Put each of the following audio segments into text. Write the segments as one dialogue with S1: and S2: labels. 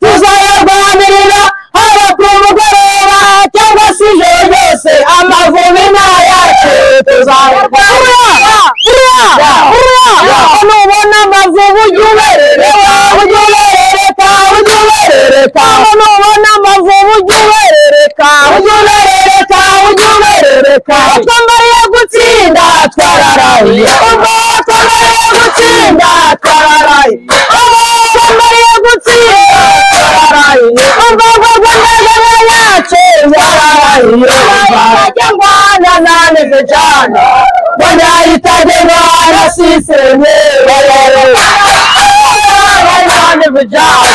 S1: Tuzayarwanirira haba ku mugoroba cyangwa se ijoro ryose, Amavubi ni ayacu, tuzayarwanirira. Nubona Amavubi ujye uberereka, ujye uberereka, ujye uberereka. Nubona Amavubi ujye uberereka, ujye uberereka, ujye uberereka. Twambariye gutsinda twararahiye, ubwo twambariye gutsinda twararahiye, ubwo twambariye gutsinda twararahiye, ubwo rwego yacu yararahiye. Itajya ngwana naneze cyane, Rwanda itajya ngwana sisenye, naneze cyane,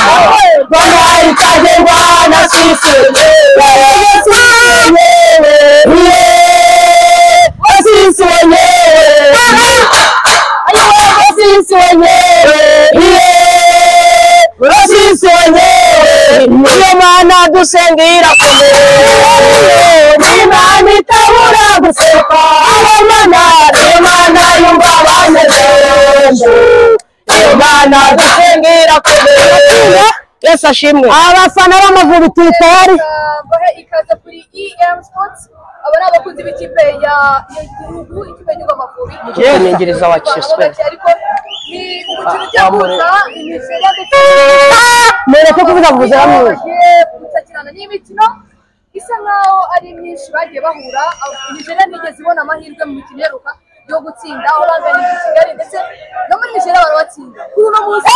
S1: Rwanda itajya ngwana sisenye, sisenye, sisenye, niyo mana dusenga irakomeye, Imana itabura guseka, Imana, Imana yumva abanezero, Imana dusenga irakomeye. Yesu ashimwe. Abafana b'Amavubi turi tayari.
S2: Bahe ikaze kuri EM Sports. Aba ni abakunzi b'ikipe ya y'igihugu, ikipe y'igihugu Amavubi.
S3: Kunyegereza wakiswe.
S2: Ariko ni umukino ugiye guhuza Nigeria ndetse
S1: Mureke kuvuga vuze hamwe.
S2: Bagiye gutakirana n'imikino isa nkaho ari myinshi bagiye bahura. Nigeria ntigeze ibona amahirwe mu mikino iheruka yo gutsinda, aho banganyije i Kigali ndetse no muri Nigeria barabatsinda. Kuri uno munsi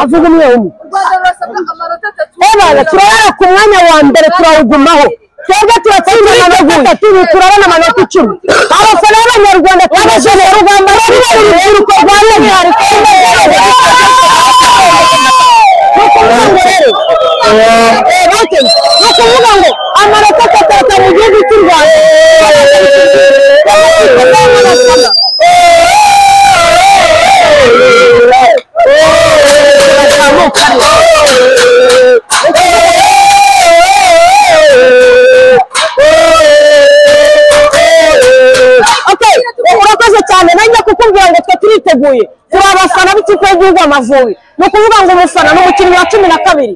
S1: Avuga umwe umwe.
S2: U Rwanda rurasabwa amanota 3.
S1: Ebana turabona ku mwanya wa mbere turawugumaho. Twebwe turatsinda amanota 3, turabona amanota 10. Abafana b'Abanyarwanda twabashije urugamba rw'urubyiruko rwa mwihariko. Ni ukuvuga ngo amanota 3 mu gihugu cy'u Rwanda. Urakoze cyane, nanjye kukubwira ngo twe turiteguye, turi abafana b'ikipe y'igihugu Amavubi. Ni ukuvuga ngo umufana ni umukinnyi wa 12.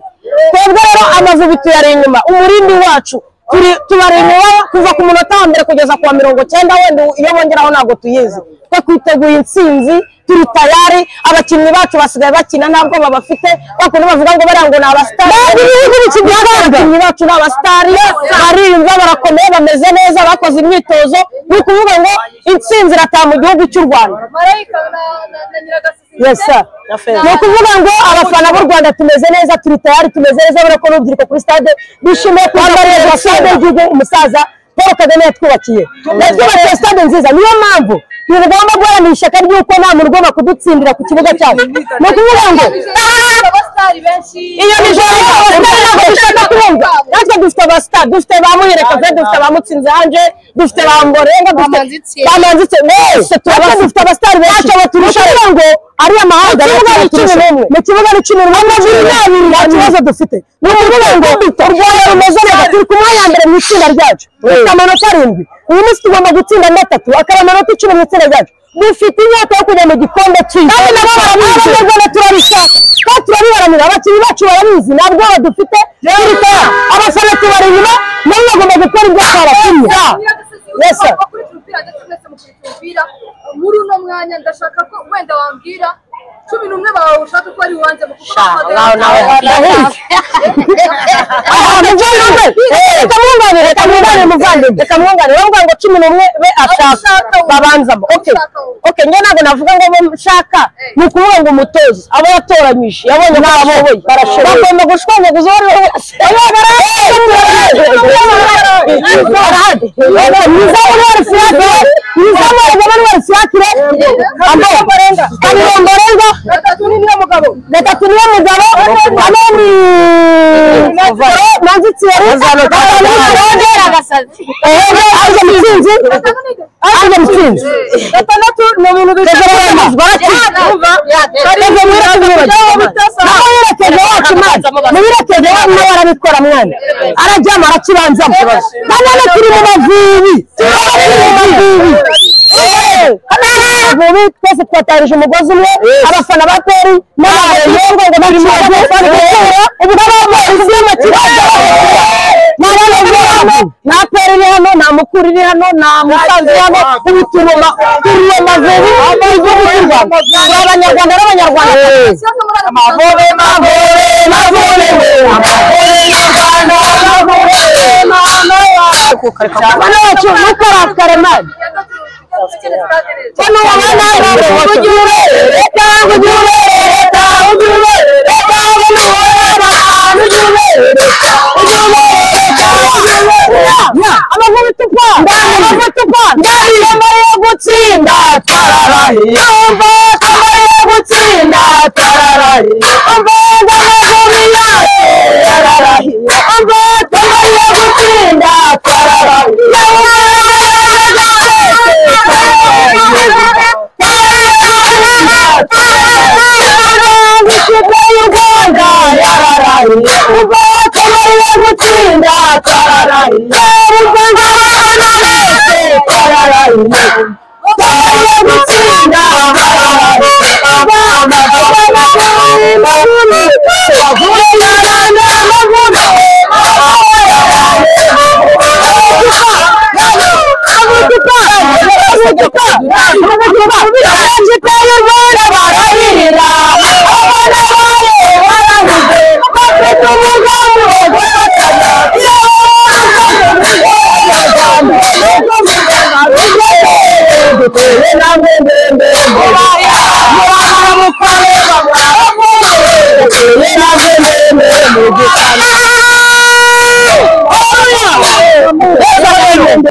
S1: Twebwe rero Amavubi tuyari inyuma, umurindi wacu tubari inyuma kuva ku munota wa mbere kugeza ku wa 90, wenda iyo bongeraho ntabwo tuyizi. Twe twiteguye intsinzi, turi tayari. Abakinnyi bacu basigaye bakina ntabwo babafite, bakunda bavuga ngo bariya ngo ni abasitari. Abakinnyi bacu ni abasitari, bariyumva, barakomeye, bameze neza, bakoze imyitozo. Ni ukuvuga ngo intsinzi irataha mu gihugu cy'u Rwanda.
S2: Marayika na Nyiragasisi.
S1: Yes sir. Ni ukuvuga ngo abafana b'u Rwanda tumeze neza, turi tayari, tumeze neza. Urabona ko n'urubyiruko kuri stade bishimiye kwambara stade y'igihugu umusaza Paul Kagame yatwubakiye. Yatwubakiye stade nziza, niyo mpamvu tugomba guharanira ishyaka ry'uko nta muntu ugomba kudutsindira ku kibuga cyacu. Ni ukuvuga ngo
S2: abasitari benshi
S1: iyo Nigeria abasitari ntabwo dushaka kubumva. Natwe dufite abasitari, dufite ba Muhireka, dufite ba Mutsinzi Ange, dufite ba Mborenga, dufite ba Manzi, mwese dufite abasitari benshi. Ntacyo baturusha ngo ari amahanga. Mu kibuga ni 11, nta kibazo dufite. Ni ukuvuga ngo u Rwanda rumeze neza, turi ku mwanya wa mbere mu itsinda ryacu, dufite amanota 7. Uyu munsi tugomba gutsinda 3, akaba amanota 10 mu itsinda ryacu. Dufite inyota yo kujya mu gikombe cy'isi. Kandi nabo barabizi, Abanyarwanda turabishaka, kandi turabiharanira. Abakinnyi bacu barabizi, nta bwoba dufite, turi tayari. Abafana tubari inyuma, nabo bagomba gukora ibyo twabatumye. Yes sir.
S2: Bakurikira umupira ndetse mwese mukurikira umupira muri uno mwanya, ndashaka ko wenda wambwira 11 bawe ushaka ko ari uwanjye mu
S1: Reka mwunganire muvandimwe, reka mwunganire. Uravuga ngo 11 be ashaka babanzamo. Okay, okay, njye ntabwo navuga ngo bo nshaka, ni ukuvuga ngo umutoza abo yatoranyije yabonye ko bashoboye, bagomba gushwanyaguza uwo ari we wese. Gatatu niyo mugabo, kane ni Manzi Thierry, gatanu ni Claude, Mutsinzi, Ange Mutsinzi. Gatandatu ni ibintu bishobora. nawe arabikora mwana arajyama arakibanzamo none turi mu Mavubi Amavubi twese twatarije umugozi umwe abafana ba Peri n'abayengo ngo bari mu ubu n'abapolisi mu kibazo nta Peri iri hano nta Mukuru iri hano nta Musanze hano ubu turi mu Mavubi igihugu cy'u Rwanda turi Abanyarwanda n'Abanyarwanda
S2: Amavubi
S1: Amavubi Amavubi Amavubi Amavubi mama wacu abana bacu mukarakare mani bano abana ujure reka ujure reka ujure reka ujure ujure Amavubi tupa Amavubi tupa ndamariye gutsinda tararahiye ndamariye gutsinda tararahiye Amavubi yacu yararahiye ndamariye gutsinda tararahiye ikipe y'u Rwanda yararahiye ndamariye gutsinda tararahiye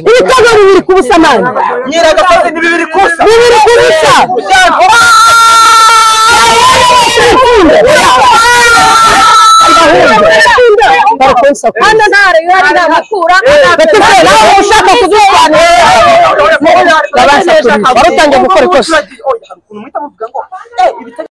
S1: Ibitego bibiri ku busa mani
S4: Nyiragasozi ni bibiri ku busa
S1: bibiri ku busa
S2: hano ntare yuhari nta Mukura
S1: nawe ushaka kudusobanurira wari utangiye gukora ikosa
S4: Ukuntu muhita muvuga ngo ibitego